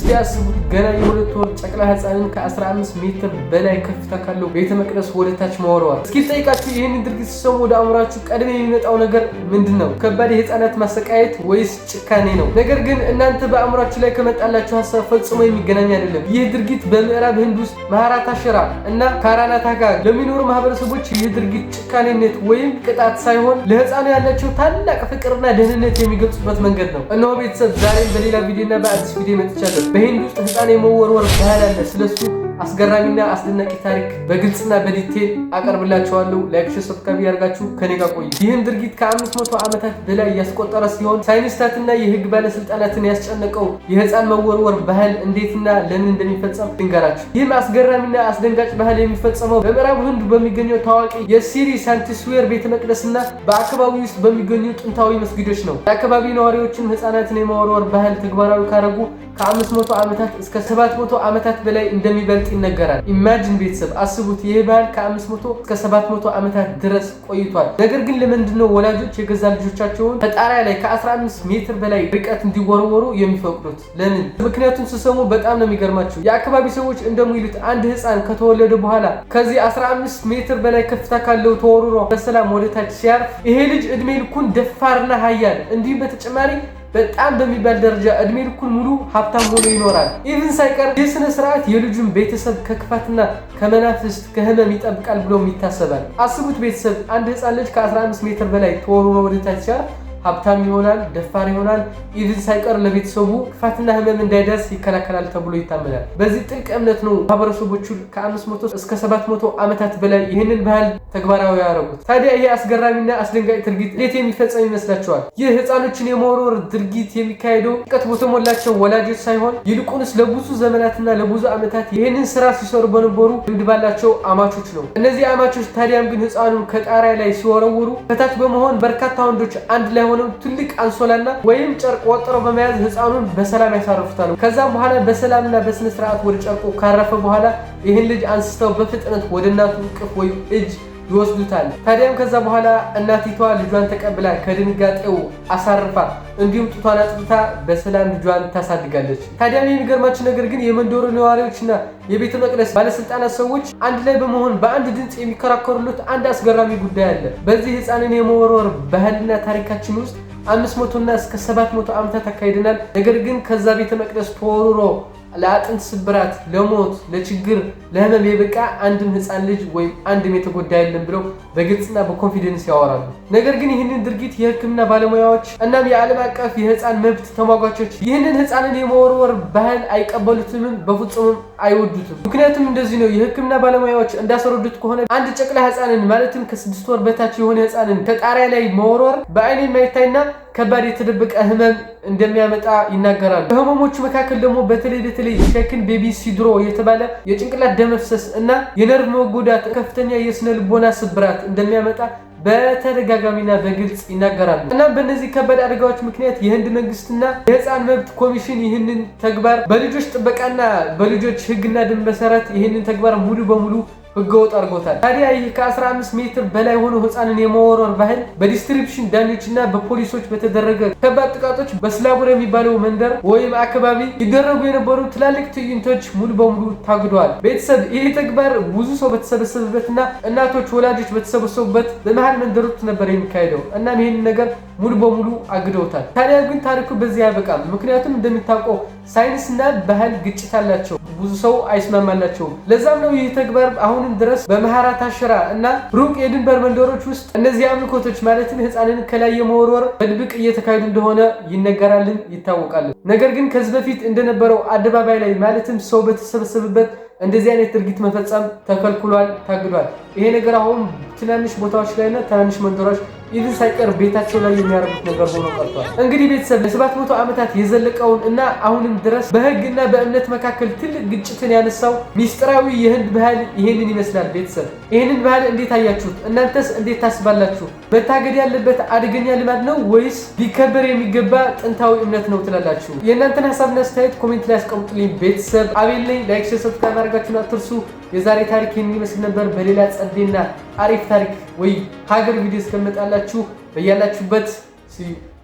እስቲ አስቡት፣ ገና የ2 ወር ጨቅላ ህፃንን ከ15 ሜትር በላይ ከፍታ ካለው ቤተ መቅደስ ወደ ታች መወርወር። እስኪ ልጠይቃችሁ፣ ይህንን ድርጊት ሲሰሙ ወደ አእምሯችሁ ቀድሞ የሚመጣው ነገር ምንድን ነው? ከባድ የህፃናት ማሰቃየት ወይስ ጭካኔ ነው? ነገር ግን እናንተ በአእምሯችሁ ላይ ከመጣላችሁ ሀሳብ ፈጽሞ የሚገናኝ አይደለም። ይህ ድርጊት በምዕራብ ህንድ ውስጥ ማሃራታሽራ እና ካራናታካ ለሚኖሩ ማህበረሰቦች ይህ ድርጊት ጭካኔነት ወይም ቅጣት ሳይሆን ለህፃኑ ያላቸው ታላቅ ፍቅርና ደህንነት የሚገልጹበት መንገድ ነው። እነሆ ቤተሰብ፣ ዛሬም በሌላ ቪዲዮና በአዲስ ቪዲዮ መጥቻለሁ። በህንድ ውስጥ ህፃን የመወርወር ባህል አለ። ስለሱ አስገራሚና አስደናቂ ታሪክ በግልጽና በ detail አቀርብላችኋለሁ። Like፣ share፣ subscribe አድርጋችሁ ከኔ ጋር ቆዩ። ይህም ድርጊት ከ500 ዓመታት በላይ ያስቆጠረ ሲሆን ሳይንቲስታትና የህግ ባለስልጣናትን ያስጨነቀው የህፃን መወርወር ባህል እንዴትና ለምን እንደሚፈጸም ልንገራችሁ። ይህም አስገራሚና አስደንጋጭ ባህል የሚፈጸመው በምዕራብ ህንድ በሚገኘው ታዋቂ የሲሪ ሳንቲስዌር ቤተ መቅደስና በአካባቢ ውስጥ በሚገኙ ጥንታዊ መስጊዶች ነው። የአካባቢ ነዋሪዎችም ህፃናትን የመወርወር ባህል ተግባራዊ ካረጉ ከ500 ዓመታት እስከ 700 ዓመታት በላይ እንደሚበልጥ ይነገራል። Imagine ቤተሰብ፣ አስቡት፣ ይህ ባህል ከ500 እስከ 700 ዓመታት ድረስ ቆይቷል። ነገር ግን ለምንድን ነው ወላጆች የገዛ ልጆቻቸውን ከጣሪያ ላይ ከ15 ሜትር በላይ ርቀት እንዲወረወሩ የሚፈቅዱት? ለምን? ምክንያቱም ስሰሙ በጣም ነው የሚገርማችሁ። የአካባቢ ሰዎች እንደሚሉት አንድ ህፃን ከተወለደ በኋላ ከዚህ 15 ሜትር በላይ ከፍታ ካለው ተወርውሮ በሰላም ወደታች ሲያርፍ ይሄ ልጅ እድሜ ልኩን ደፋርና ሀያል እንዲሁም በተጨማሪ በጣም በሚባል ደረጃ እድሜ ልኩን ሙሉ ሀብታም ሆኖ ይኖራል። Even ሳይቀር ይህ ስነ ስርዓት የልጁን ቤተሰብ ከክፋትና ከመናፍስት ከህመም ይጠብቃል ብሎም ይታሰባል። አስቡት ቤተሰብ፣ አንድ ህፃን ልጅ ከ15 ሜትር በላይ ተወርውሮ ወደታች ሲያርፍ ሀብታም ይሆናል፣ ደፋር ይሆናል። Even ሳይቀር ለቤተሰቡ ክፋትና ህመም እንዳይደርስ ይከላከላል ተብሎ ይታመናል። በዚህ ጥልቅ እምነት ነው ማህበረሰቦቹ ከ500 እስከ 700 ዓመታት በላይ ይህንን ባህል ተግባራዊ ያደረጉት። ታዲያ ይሄ አስገራሚና አስደንጋጭ ድርጊት እንዴት የሚፈጸም ይመስላችኋል? ይህ ህፃኖችን የመወርወር ድርጊት የሚካሄደው ጭንቀት በተሞላቸው ወላጆች ሳይሆን ይልቁንስ ለብዙ ዘመናትና ለብዙ ዓመታት ይህንን ስራ ሲሰሩ በነበሩ ልምድ ባላቸው አማቾች ነው። እነዚህ አማቾች ታዲያም ግን ህፃኑን ከጣሪያ ላይ ሲወረውሩ ከታች በመሆን በርካታ ወንዶች አንድ ላይ ሆነው ትልቅ አንሶላና ወይም ጨርቅ ወጥረው በመያዝ ህፃኑን በሰላም ያሳርፉታል። ከዛም በኋላ በሰላምና በስነ ስርዓት ወደ ጨርቁ ካረፈ በኋላ ይህን ልጅ አንስተው በፍጥነት ወደ እናቱ እቅፍ ወይም እጅ ይወስዱታል። ታዲያም ከዛ በኋላ እናቲቷ ልጇን ተቀብላ ከድንጋጤው አሳርፋ እንዲሁም ጡቷን አጥብታ በሰላም ልጇን ታሳድጋለች። ታዲያም የሚገርማችሁ ነገር ግን የመንደሩ ነዋሪዎችና የቤተ መቅደስ ባለስልጣናት ሰዎች አንድ ላይ በመሆን በአንድ ድምፅ የሚከራከሩለት አንድ አስገራሚ ጉዳይ አለ። በዚህ ህፃንን የመወርወር ባህልና ታሪካችን ውስጥ 500 እና እስከ 700 ዓመታት አካሂደናል። ነገር ግን ከዛ ቤተ መቅደስ ተወርውሮ ለአጥንት ስብራት፣ ለሞት፣ ለችግር፣ ለህመም የበቃ አንድም ህፃን ልጅ ወይም አንድም የተጎዳ የለም ብለው በግልጽና በ confidence ያወራሉ። ነገር ግን ይህንን ድርጊት የሕክምና ባለሙያዎች እናም የዓለም አቀፍ የህፃን መብት ተሟጋቾች ይህንን ህፃንን የመወርወር ባህል አይቀበሉትምም፣ በፍጹምም አይወዱትም። ምክንያቱም እንደዚህ ነው። የሕክምና ባለሙያዎች እንዳስረዱት ከሆነ አንድ ጨቅላ ህፃንን ማለትም ከ6 ወር በታች የሆነ ህፃንን ከጣሪያ ላይ መወርወር በአይን የማይታይና ከባድ የተደበቀ ህመም እንደሚያመጣ ይናገራሉ። ከህመሞቹ መካከል ደግሞ በተለይ በተለይ shaken baby syndrome የተባለ የጭንቅላት ደም መፍሰስ እና የነርቭ መጎዳት፣ ከፍተኛ የስነ ልቦና ስብራት እንደሚያመጣ በተደጋጋሚና በግልጽ ይናገራሉ። እናም በእነዚህ ከባድ አደጋዎች ምክንያት የህንድ መንግስትና የህፃን መብት ኮሚሽን ይህንን ተግባር በልጆች ጥበቃና በልጆች ህግና ደንብ መሰረት ይህንን ተግባር ሙሉ በሙሉ ህገወጥ አድርጎታል። ታዲያ ይህ ከ15 ሜትር በላይ ሆኖ ህፃንን የመወርወር ባህል በ district ዳኞችና በፖሊሶች በተደረገ ከባድ ጥቃቶች በስላቡር የሚባለው መንደር ወይም አካባቢ ይደረጉ የነበሩ ትላልቅ ትዕይንቶች ሙሉ በሙሉ ታግደዋል። ቤተሰብ፣ ይህ ተግባር ብዙ ሰው በተሰበሰበበትና እናቶች፣ ወላጆች በተሰበሰቡበት በመሃል መንደሮች ነበር የሚካሄደው። እናም ይህንን ነገር ሙሉ በሙሉ አግደውታል። ታዲያ ግን ታሪኩ በዚህ አያበቃም። ምክንያቱም እንደሚታወቀው ሳይንስና ባህል ግጭት አላቸው። ብዙ ሰው አይስማማላቸውም። ለዛም ነው ይህ ተግባር አሁንም ድረስ በመሃራታሽራ እና ሩቅ የድንበር መንደሮች ውስጥ እነዚህ አምልኮቶች ማለትም ህፃንን ከላይ የመወርወር በድብቅ እየተካሄዱ እንደሆነ ይነገራልን ይታወቃል። ነገር ግን ከዚህ በፊት እንደነበረው አደባባይ ላይ ማለትም ሰው በተሰበሰበበት እንደዚህ አይነት ድርጊት መፈጸም ተከልክሏል፣ ታግዷል። ይሄ ነገር አሁን ትናንሽ ቦታዎች ላይና ትናንሽ መንደሮች even ሳይቀር ቤታቸው ላይ የሚያደርጉት ነገር ሆኖ ቀርቷል። እንግዲህ ቤተሰብ፣ ለ700 ዓመታት የዘለቀውን እና አሁንም ድረስ በህግና በእምነት መካከል ትልቅ ግጭትን ያነሳው ሚስጥራዊ የህንድ ባህል ይሄንን ይመስላል። ቤተሰብ፣ ይህንን ባህል እንዴት አያችሁት? እናንተስ እንዴት ታስባላችሁ? መታገድ ያለበት አደገኛ ልማድ ነው ወይስ ሊከበር የሚገባ ጥንታዊ እምነት ነው ትላላችሁ? የእናንተን ሀሳብና አስተያየት comment ላይ አስቀምጡልኝ። ቤተሰብ፣ አቤል ነኝ። Like፣ share፣ subscribe ማድረጋችሁን አትርሱ። የዛሬ ታሪክ ይህንን ይመስል ነበር። በሌላ ጸዴና አሪፍ ታሪክ ወይ ሀገር ቪዲዮ እስከመጣላችሁ በያላችሁበት see you.